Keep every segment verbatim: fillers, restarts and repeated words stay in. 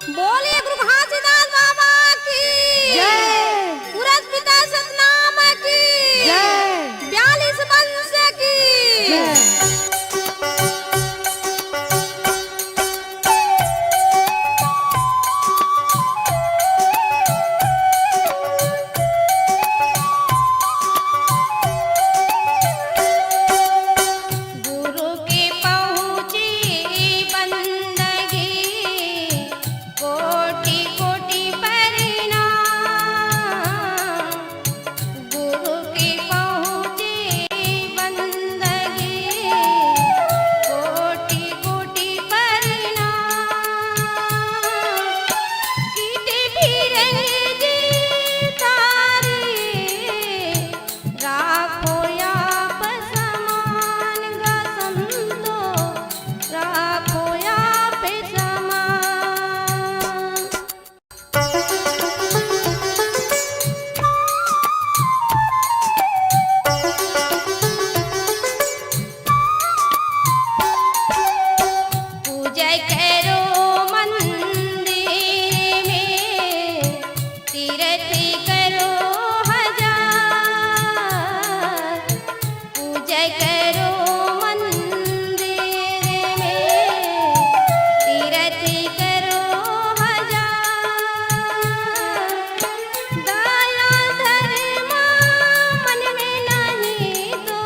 बोलिए गुरु घासीदास बाबा की जय। पुरस पिता सतनाम की जय। बयालीस वंश की जय। गुरु के पहुँची बंदगी, कोटि कोटि प्रणाम। गुरु के पहुँची बंदगी, कोटि कोटि प्रणाम। कित फिरंगी जी तारी, राखो आप समान ग संतो, राखो आप समान। पूजा करो मंदिर में, तीरथ करो हजार। पूजा करो मंदिर में, तीरथ करो हजार। दया धर्म मन में नहीं तो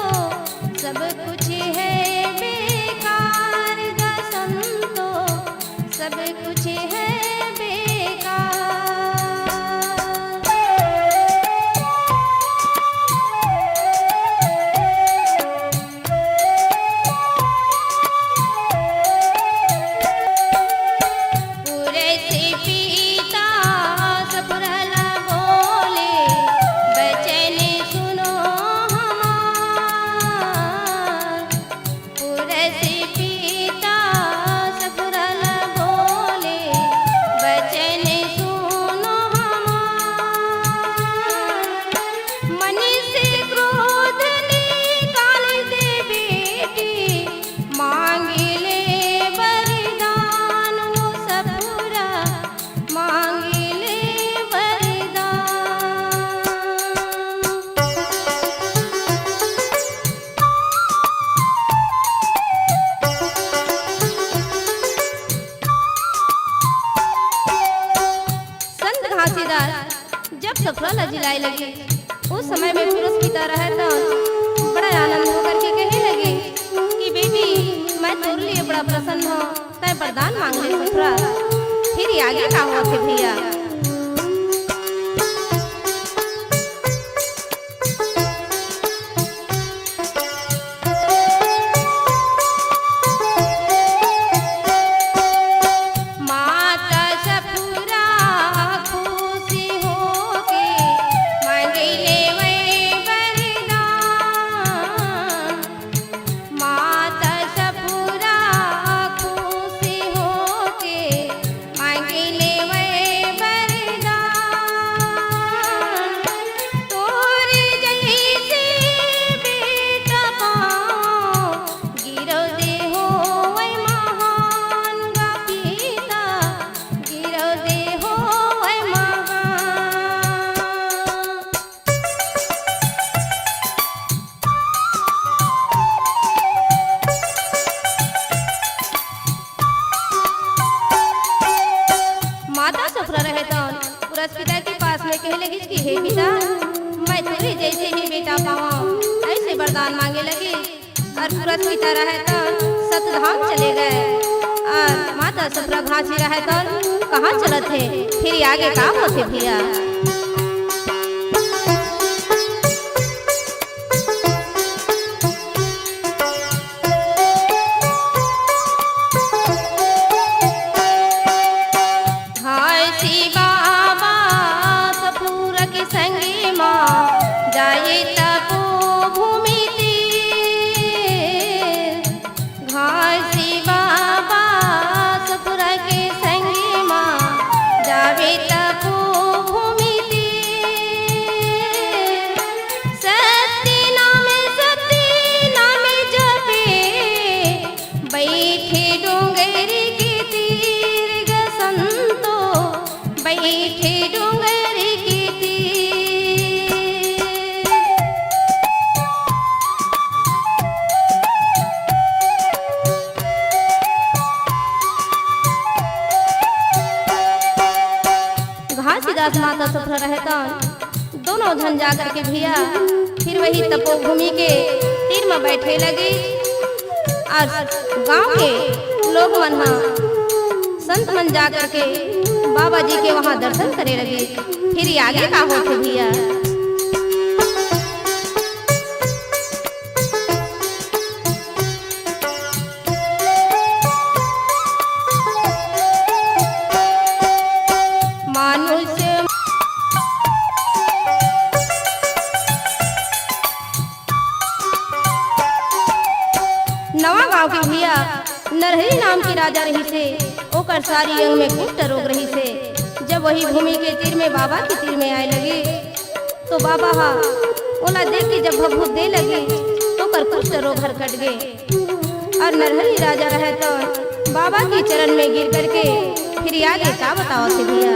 सब कुछ है बेकार ग संतो, सब कुछ है बेकार। पुरस पिता सपुरला बोले, बचन सुनो हमार। पुरस पिता सपुरला बोले, बचन सुनो हमार। मन से क्रोध निकाल दे बेटी, मांगी ले वरदान वो सपुरा, मांगी ले वरदान। संत घासीदास जब सफरा ला जिलाए लगे, उस समय में पुरस पिता रहे त बड़ा आनंद होकर के कहे लगे कि बेटी, मैं तोर लिए बड़ा प्रसन्न हूँ, तै वरदान मांग ले सफरा। फिर ये आगे का होथे भैया? माता सपुरा खुशी होके मांगे ले वरदान। माता सपुरा खुशी होके मांगे ले वरदान। तोरे जैसे बेटा पाओ, गिरो दे होवै महान गा पिता, गिरो दे होवै महान। माता सफरा रहे तौन पुरस पिता के पास में कहे लगिस कि हे पिता, मैं तोरे जैसे ही बेटा पावं, ऐसे वरदान मांगे लगिस। अउ पुरस पिता रहे त सतधाम चले गए, अउ माता सफरा घासी रहे त कहाँ चलत हे, फिर आगे का होथे भैया? घासी बाबा सपुरा के संगी मा जाए तपोभूमि तीर। घासी बाबा सपुरा के संगी मा जाए तपोभूमि तीर। दास माता सुथरा रहतन, दोनों झन जा करके भैया फिर वही तपोभूमि के तीर म बैठे लगे। और गांव के लोग मन ह, संत मन जा करके बाबा जी के वहां दर्शन करे लगे। फिर ये आगे का होथे भैया? मानुष नवा गांव के भैया नरहरी नाम के राजा रहिसे, ओकर सारी अंग में कुष्ठ रोग रहिसे। जब वही भूमि के तीर में बाबा के तीर में आए लगे, तो बाबा हा ओला देख के जब भभूत दे लगे, तो ओकर कुष्ठ रोग हर कट गे। और नरहरी राजा रहे तो बाबा के चरण में गिर करके फिर आगे का बतावत हे भैया?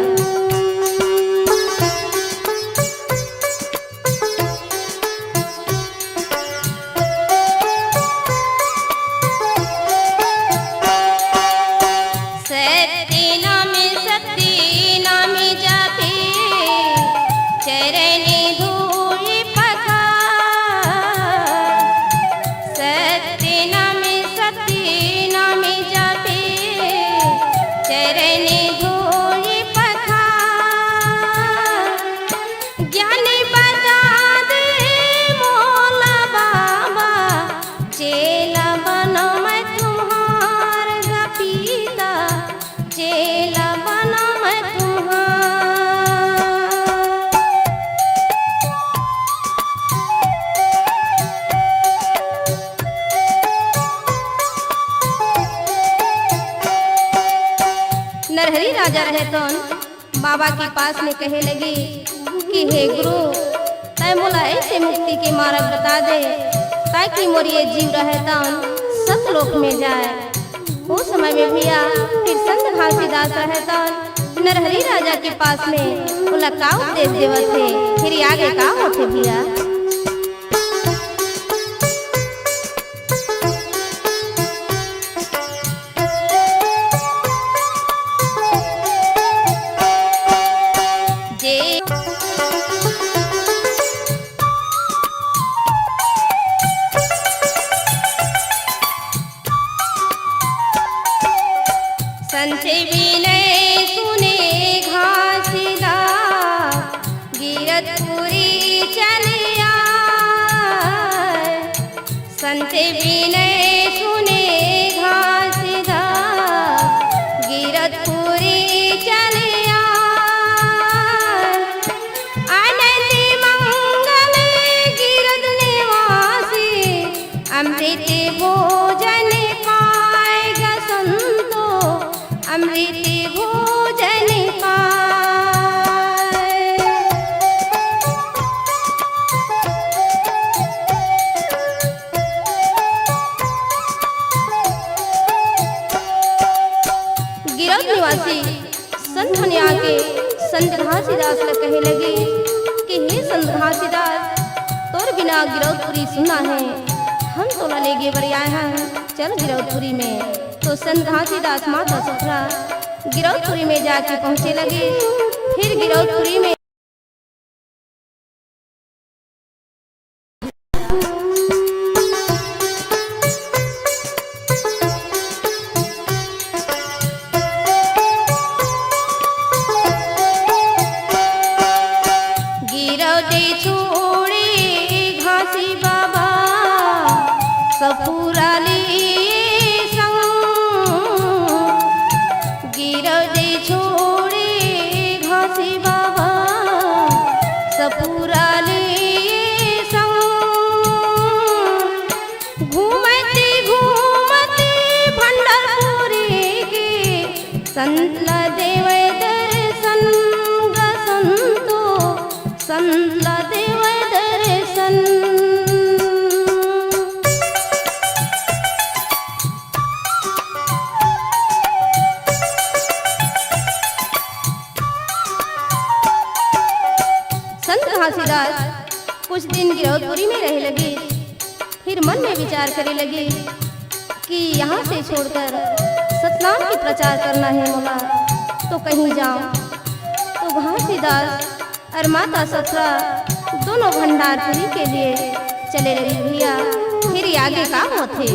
सत्य नाम, सत्य नाम जापे, चरण धूलि पखार। सत्य नाम, सत्य नाम जापे, चरण धूलि पखार। ज्ञान बता दे मोला बाबा, चेला बनों मैं तुम्हार गा पीता, चेला बनों मैं तुम्हार। नरहरी राजा रहे तौन बाबा के पास में कहे लगी कि हे गुरु, तै मोला ऐसे मुक्ति के मार्ग बता दे, ताकि मोर ये जीव रहे तन सतलोक में जाए। उस समय में भैया फिर संत घासीदास रहे तन नरहरि राजा के पास में ओला का उपदेश देवत हे, फिर आगे का होथे भैया? संत विनय सुने घासीदास, गिरधपुरी चले आए। संत विनय सुने घासीदास, गिरधपुरी चले आए। अनंत मंगल गिरध निवासी, अमृत भोजन पाए गा संतो, अमृत भोजन पाए। गिरौद निवासी संत मन आके संत घासीदास ल कहे लगे कि हे संत घासीदास, तोर बिना गिरौदपुरी सुन्ना हे, हम तोला लेगे बर आए हन, चल गिरौदपुरी में। तो संत घासीदास माता सुथरा गिरौदपुरी में जाके पहुंचे लगे। फिर गिरौदपुरी में गिरौदे छोड़े घासी बाबा सपुराली संग। गिरौदे छोड़े घासी बाबा सपुराली संग। घूमते घूमते पंढरपुरी के संत ला देवै दर्शन गा संतो, संत ला देवै दर्शन। संत घासीदास कुछ दिन गिरौदपुरी में रहे लगे, फिर मन में विचार करे लगे कि यहाँ से छोड़कर सतनाम की प्रचार करना है मोला, तो कहीं जाऊं तो घासीदास अउ माता ससुरा दोनों भंडारपुरी के लिए चले रही भैया। फिर आगे का होथे?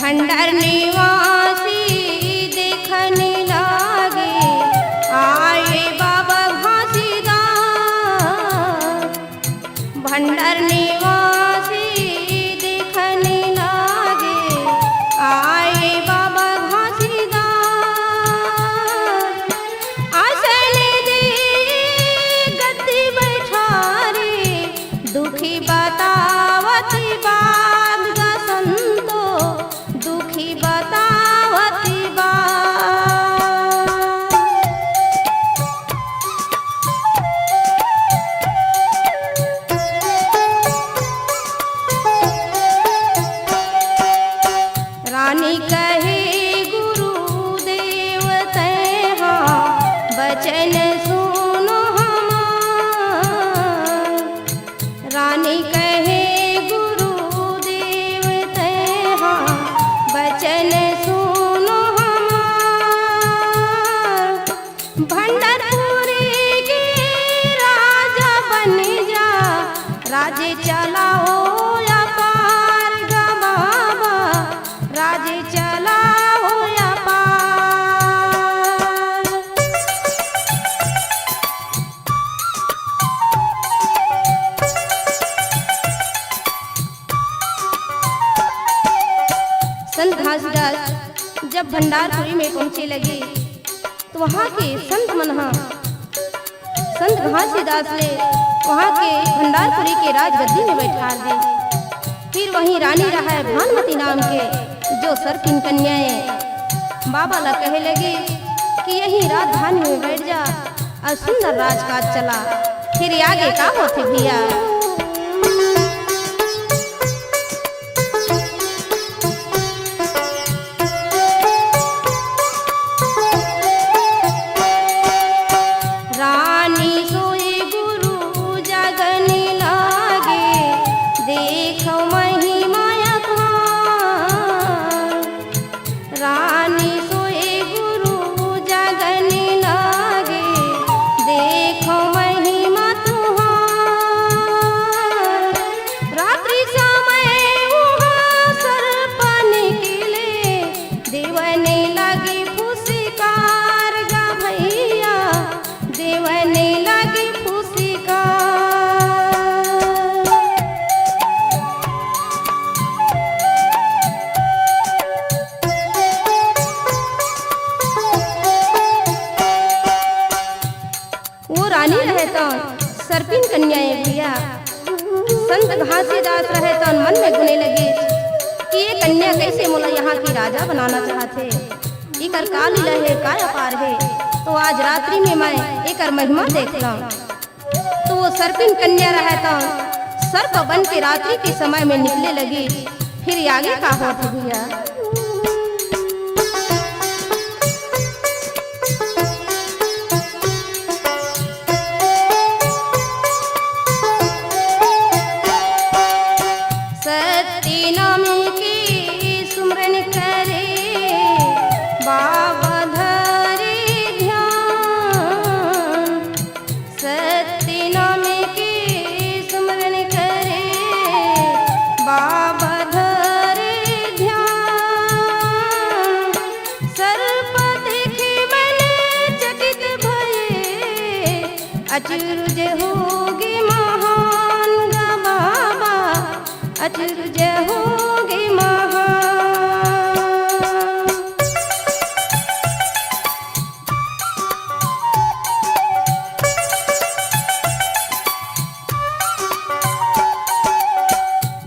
भंडार निवासी देखने लागे, आए बाबा घासीदास। भंडार निवासी देखने लागे, आए बाबा घासीदास। आसन दे गद्दी बैठारे, दुखी बतावत बात गा संतो, दुखी बतावत बात। रानी कहे गुरुदेव तैहा बचन सुनो हमार। रानी कहे गुरुदेव तैहा बचन सुनो हमार। भंडारपुरी के राजा बन जा, राज चलाओ अपार गा बाबा, राज चलाओ अपार। संत घासीदास जब भंडारपुरी में पहुंचे लगे, तो वहाँ के संत मन ह संत घासीदास ले वहाँ के भंडारपुरी के राजगद्दी में बैठार दे। फिर वहीं रानी रहय भानुमती नाम के, जो सर्पिन कन्या ए, बाबा ला कहे लगे कि यही राजधानी में बैठ जा अउ सुंदर राजकाज चला। फिर आगे का होथे भैया? रानी सोई गुरु जगन लागे, देखो महिमा अपार। रानी सोई गुरु जगन लागे, देखो महिमा तुहार। रात्रि समय उहाँ सर्प निकले, देवन लागे फुसकार गा भैया, देवन लागे फुसकार। वो रानी रहे तौन सर्पिन कन्या ए भैया। संत घासीदास रहे तौन मन में गुने लगे कि ये कन्या कैसे मोला यहाँ की राजा बनाना चाहत हे, एकर का लीला हे, का अपार हे। तो आज रात्रि में मैं एकर महिमा देख लौं। तो वो सर्पिन कन्या रहे तौन सर्प बन के रात्रि के समय में निकले लगे। फिर आगे का होत भैया? सत्य नाम के सुमरन करे, बाबा धरे ध्यान। सत्य नाम के सुमरन करे, बाबा धरे ध्यान। सर्प देखे मन चकित भये, अचरज होगे महान गा बाबा, अचरज होगे महान।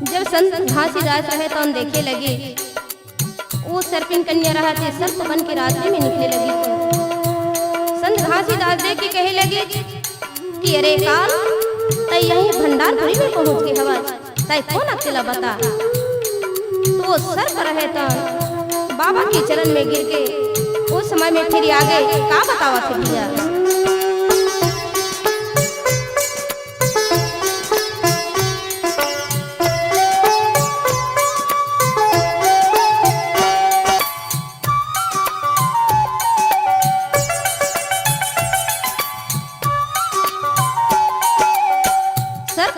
जब संत घासीदास रहे तौन देखे लगे, वो सर्पिन कन्या रहा थे, सर्प बन के रात्रि में निकले लगी। तो संत घासीदास देख के कहे लगे कि अरे काल, तै यहीं भंडारपुरी में पहुंच गे हवस, तै कोन अ तेला बता। तो वो सर्प रहे तौन बाबा के चरण में गिर के उस समय में फिर आगे का बतावत हे भैया।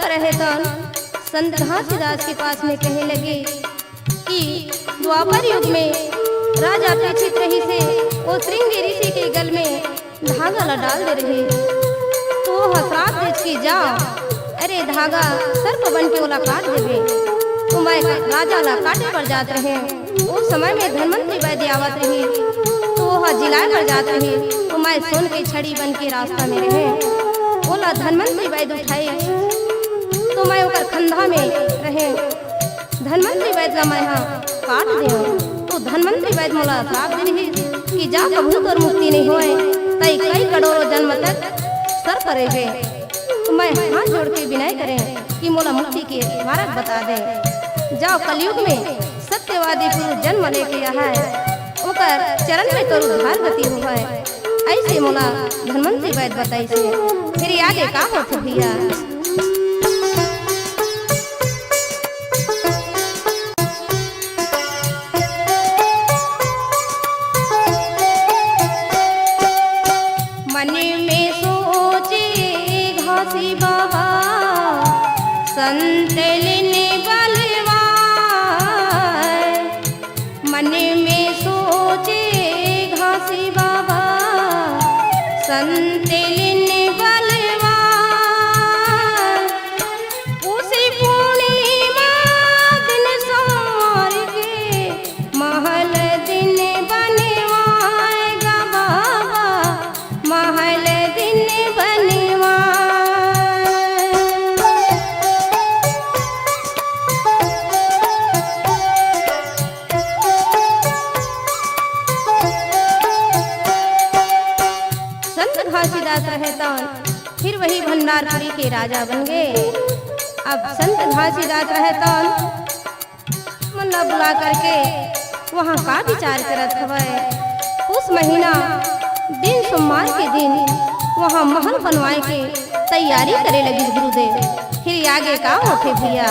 रहे तौन संत घासीदास के पास में कहे लगे कि द्वापर युग में राजा परीक्षित रहिसे, ओ श्रृंगी ऋषि के गल में धागा ला डाल दे रहे। तो ओह श्राप देस कि जा, अरे धागा सर्प बन के ओला काट देबे। तो मैं राजा ला काटे बर जात रहे, ओ समय में धनवंतरी वैद्य आवत रही, तो ओह जिलाए बर जात रही, तो मैं सोन के छड़ी बन के रास्ता में रहे। ओला धनवंतरी वैद्य उठाए, तो मैं ओकर खंधा में रहे। धनवंतरी वैद्य ला मैं हा काट देव, तो धनवंतरी वैद्य मोला श्राप दे रही कि जा, कभू तोर मुक्ति नहीं होए, तई कई करोड़ों जन्म तक सर्प रहे। तो मैं हाथ जोड़ के विनय करें कि मोला मुक्ति के मार्ग बता दे। जाओ, कलयुग में सत्यवादी पुरुष जन्म लेके आए, ओकर चरण में तोर उद्धार गति होए। ऐसे मोला धनवंतरी वैद्य बताइसे। फिर आगे का होथे भैया? मन में सोचे घासी बाबा, संत लिन बलवाए। मन में सोचे घासी बाबा, संत लिन बलवाए। उसी पूर्णिमा दिन सोमवार के महल दिन बनवाए गा बाबा, महल दिन बनवाए। संत घासीदास रहे तौन फिर वही भंडारपुरी के राजा बन गए। अब संत घासीदास रहे तौन मन ला बुला करके वहाँ का विचार करत हवय। उस महीना दिन सोमवार के दिन वहाँ महल बनवाए के तैयारी करे लगिस गुरुदेव। फिर आगे का होथे भैया?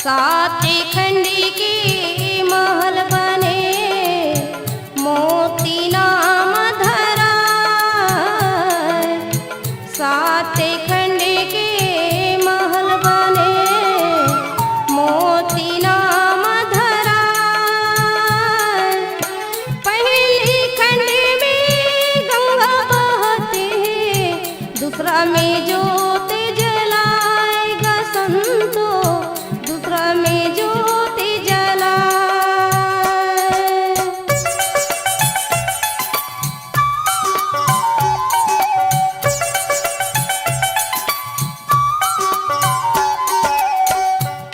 सात खंड के महल बने, मोती नाम धरा। सात खंड के महल बने, मोती नाम धरा। पहली खंड में गंगा बहती है, दूसरा में जोत जलाए गा संतो, दूसरा में जोत जलाए।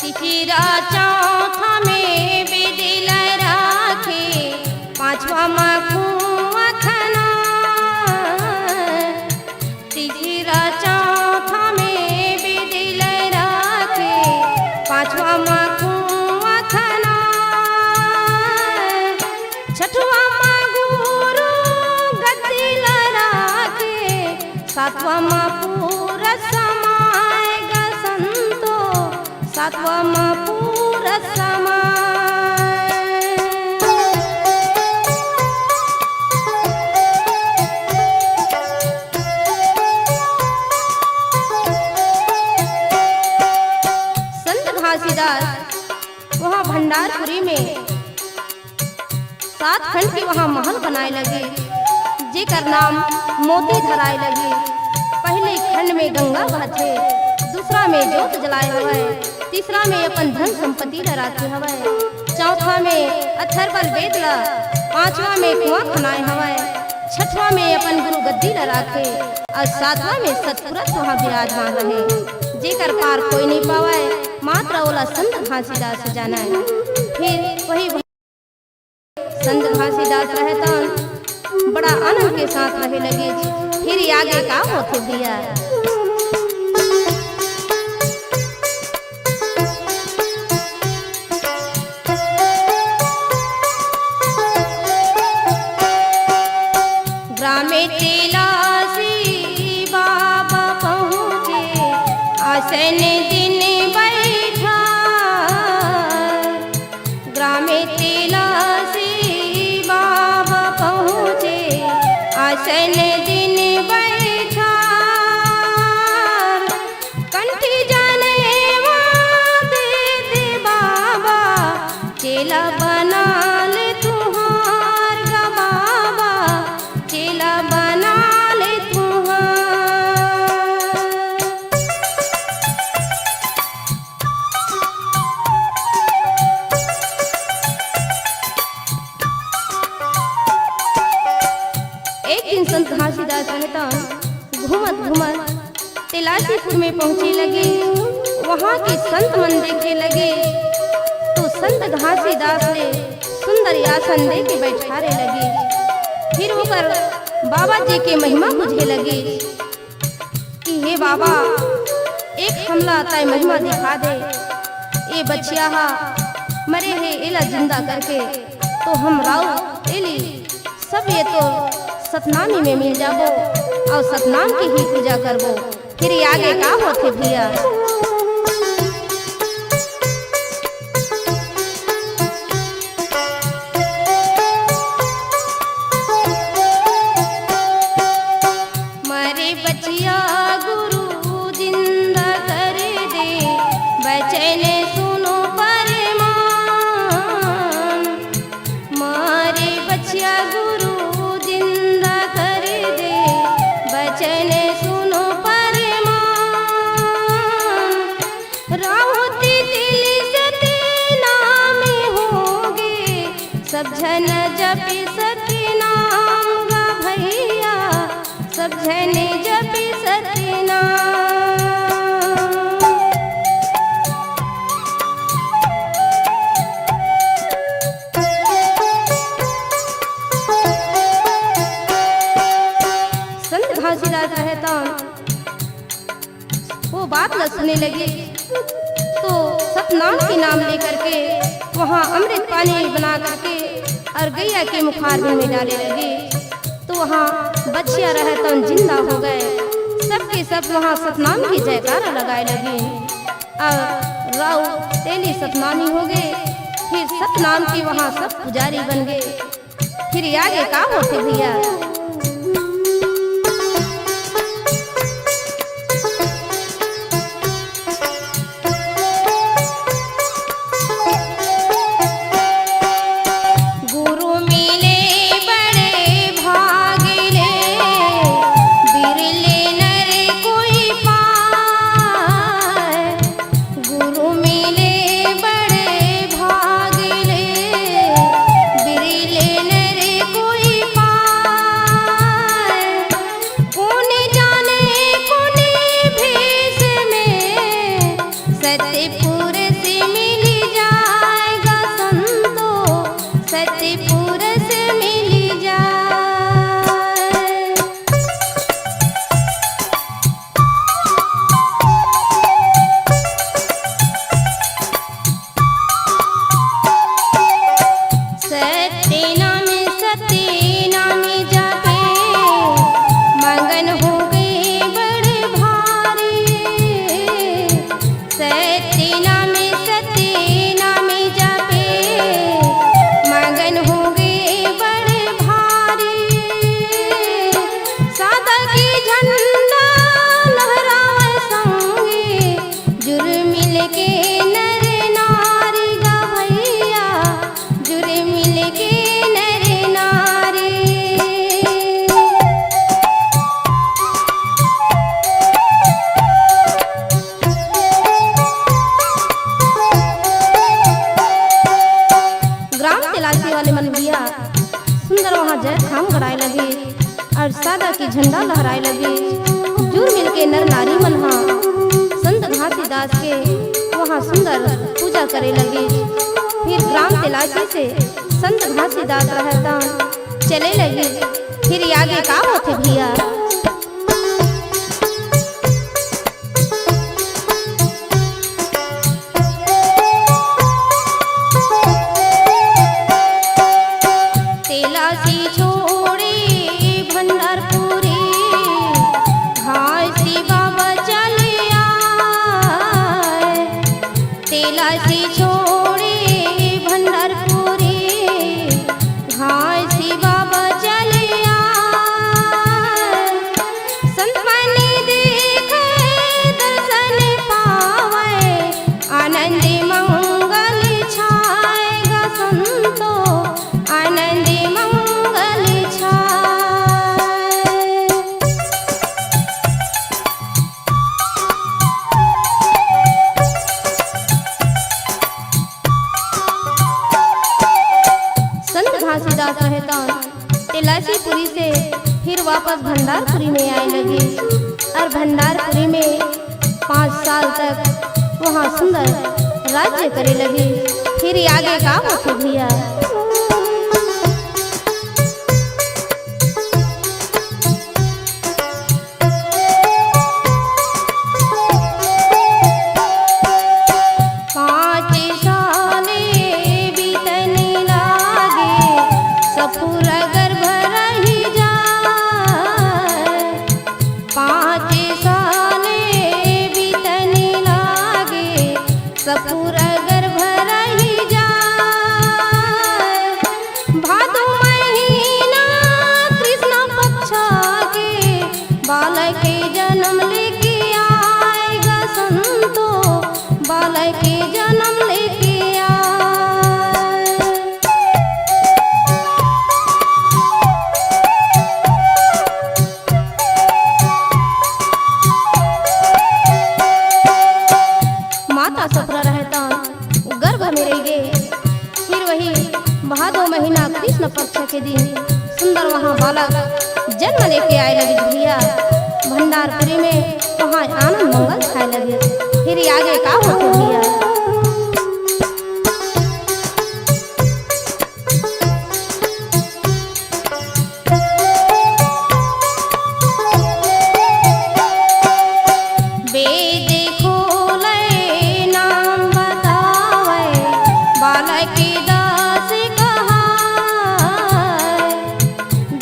तीसरा चौथा में बिदिल राखे, पांचवा में कुआं खना। तीसरा चौथा में बिदिल राखे, पांचवा में कुआं खना। छठवा में गुरु गद्दी ल राखे, सातवा में पूरा समाए गा संतो, सातवा में पूरा समाए। संत घासीदास वहाँ भंडारपुरी में सात खंड के वहाँ महल बनाए लगे, जेकर नाम मोती धराए लगे। पहले खंड में गंगा बहथे, दूसरा में जोत जलाए हवय, तीसरा में अपन धन संपत्ति ल राखे हवय, चौथा में अथर्वल वेद ल, पांचवा में कुआं खनाए हवय, छठवा में अपन गुरु गद्दी ल राखे अउ सातवां में सतपुरुष वहाँ विराजमान रहे, जेकर पार कोई नहीं पावय, मात्र ओला संत घासीदास जानय। फिर वही संत घासीदास रहे तौन बड़ा आनंद के साथ रहे लगे। फिर आगे का होथे भैया? ग्राम तिलासी बाबा पहुँचे, आसन दिन बैठा। तेलासीपुर में पहुंचे लगे, वहां के संत मन देखे लगे, तो संत घासीदास ले सुंदर आसन दे के बैठारे लगे। फिर ओकर बाबा जी के महिमा बुझे लगे कि हे बाबा, एक हमला तय महिमा दिखा दे, ए बचिया हा मरे हे, एला जिंदा करके तो हम राव एली सब ये तो सतनामी में मिल जाबो और सतनाम की ही पूजा करबो। फिर ये आगे का होथे भैया? मरे बचिया गुरु जिंदा कर दे, बचन सुनो परमान। मारे बचिया गुरु जिंदा कर दे, बचन सुनो परमान। राहु तितली सती नाम होगे, सब झन जपि सती नाम गा भैया, सब झन जपि सती नाम। संत घासीदास रहता वो बात ला सुने लगे, तो सतनाम के नाम लेकर के वहाँ अमृत पानी बना करके और गैया के मुखारबिंद में डाले लगे। तो वहाँ बचिया रहतन जिंदा हो गए। सबके सब वहाँ सतनाम की जयकारा लगाए लगे और राव तेली सतनामी हो गए। फिर सतनाम के वहाँ सब पुजारी बन गए। फिर आगे का होथे भैया? गुरु मिले बड़े भाग ले, बिरले नर कोई पाए। गुरु मिले बड़े भाग ले, बिरले नर कोई पाए। कोन जाने कोन भेष में, सतपुरुष मिल जाएगा संतो, सतपुरुष मिल जाए। सत्य नाम, सत्य नाम जापे, मगन हो गए बड़ भारी। सत्य नाम, सत्य नाम जापे, मगन हो गए बड़ भारी। सादा की झंडा लहरावे संगे, जुर मिल के नर नारी गा भैया, जुर मिल के नर नारी। ग्राम तेलासी वाले मन भैया सुंदर वहाँ जयखाम गड़ाए लगे और सादा की झंडा लहराए लगे। जुर मिल के नर नारी मन हा संत घासीदास के वहाँ सुंदर पूजा करे लगे। फिर ग्राम तेलासी से संत घासीदास रहता चले लगे। फिर आगे का होथे भैया? तेलासी छोड़ी भंडारपुरी, घासी बाबा चलिया। तेलासी छोड़ी भंडारपुरी, घासी बाबा चलिया। संत मन देखे दर्शन पावे, आनंद मंगल छाए गा संतो, आनंद मंगल छाए। संत घासीदास रहतन तेलासीपुरी से फिर वापस भंडारपुरी में आए लगे। भंडारपुरी में पाँच साल तक वहाँ सुंदर राज्य करे लगे। फिर आगे का होथे भैया? पाँच साले बीतने लागे, सफुरा गर्भ रहि जाय। पाँच साले बीतने लागे, सफुरा गर्भ रहि जाय। भादो महीना कृष्ण पक्ष के, बालक के जन्म लेके आय गा संतो, बालक के जन्म लेके आय। माता सफुरा रहे त गर्भ में रहि गे। फिर वही भादो महीना कृष्ण पक्ष के दिन सुंदर वहाँ बालक जन्म लेके आय लगे भैया। भंडारपुरी में वहाँ आनंद मंगल छाय लगे। फिर आगे का होथे भैया? वेद खोले नाम बतावे, बालक दास कहाय।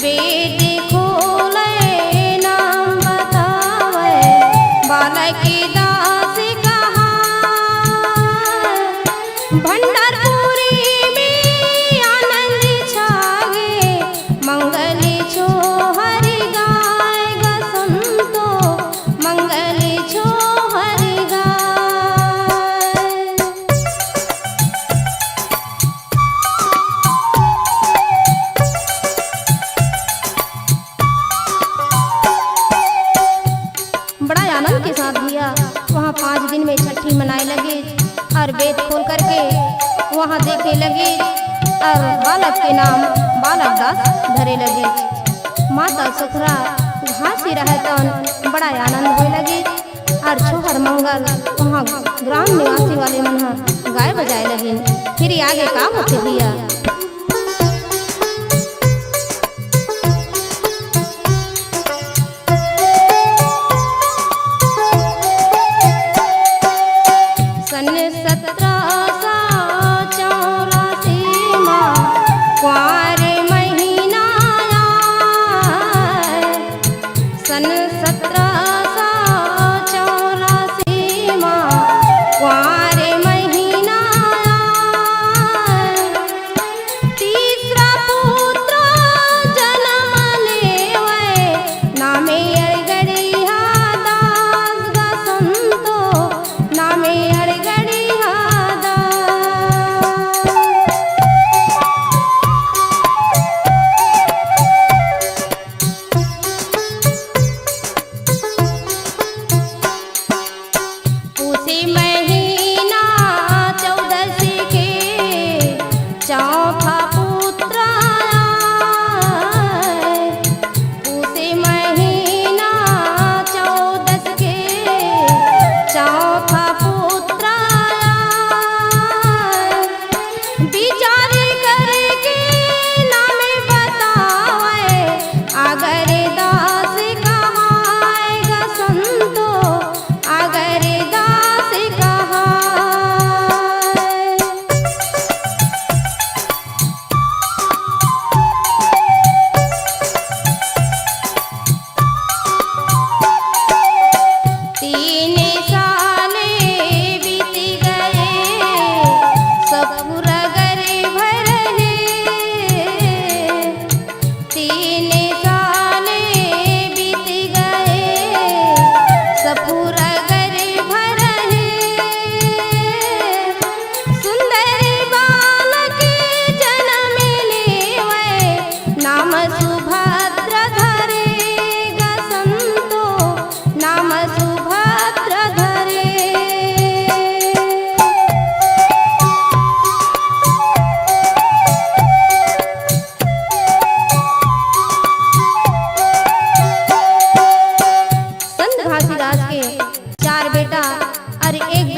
वेद खोले नाम बतावे, बालक दास कहाय। भंडारपुरी में आनंद छागे, मंगल छोहर गाय गा संतो, मंगल छोहर गाय। बड़ा आनंद के साथ भैया वहाँ पाँच दिन में छठी मनाए लगे और वेद खोल करके वहाँ देखे लगे और बालक के नाम बालक दास धरे लगे। माता सफुरा घासी रहे तन बड़ा आनंद होए लगे और छोहर मंगल वहाँ ग्राम निवासी वाले मन ह गाए बजाए लगिन। फिर आगे का होथे भैया? सन सत्रह सौ चौरासी मा कुंवार महीना आय। सन सत्रह सौ चौरासी मा कुंवार महीना आय। तीसरा पुत्र जनम लेवय, नामे अड़गड़िया दास गा संतो, नामे अड़गड़िया दास।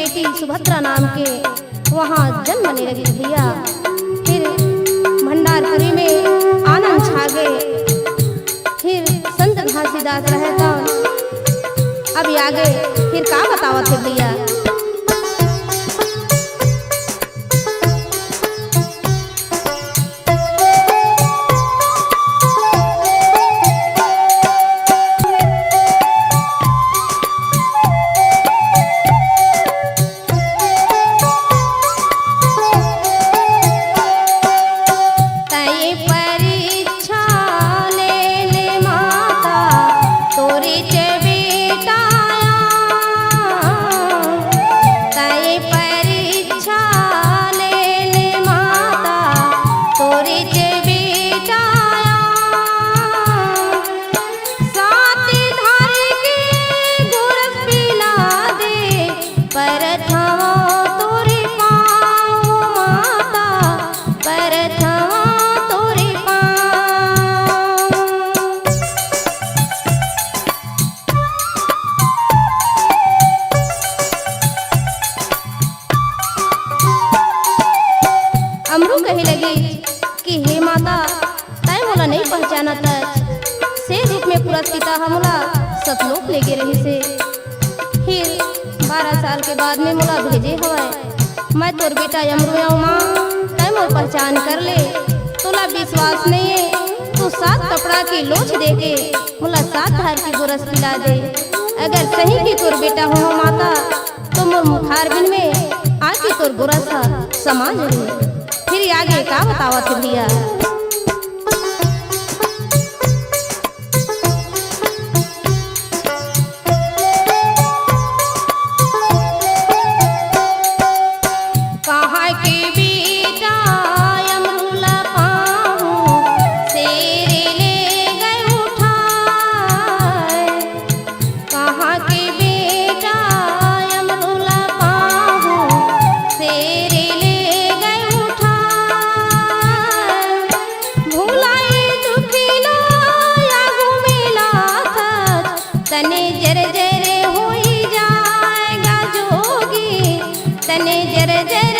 बेटी सुभद्रा नाम के वहाँ जन्म ले लगी भैया। फिर भंडारपुरी में आनंद छा गए। फिर संत घासीदास रहता। अब आगे फिर का बतावत हे भैया। तय परीक्षा ले ले माता, तोरे च बेटा आया। तय परीक्षा ले ले माता, तोरे च बेटा आया। सात धार के गोरस पिला दे, परथवा तोरे पाँव माता, परथवा तोरे पाँव। अमरू कहे लगी कि हे माता, तैं मोला नइ पहचानत हस। शेर रूप में पुरत पिता ह मोला सतलोक लेगे रहिस हे। फिर बारह साल के बाद में मोला भेजे हवय। मैं तोर बेटा अमरू आंव माँ, तैं मोर पहचान कर ले। तोला विश्वास नइये, तू सात कपड़ा के लोच देके मोला सात धार के गोरस पिला दे। अगर सही के तोर बेटा हों माता, तो मोर मुखारबिंद में आके तोर गोरस ह समा जही। फिर आगे का बतावत हे भैया। कहाँ के बेटा अमरू ला पाहूँ, शेर ले गए उठाए। कहाँ के बेटा अमरू ला पाहूँ, शेर ले गए उठाए। भुलाए दुखिला या घूमेला थच, तने जर जर होई जाएगा जोगी, तने जर जर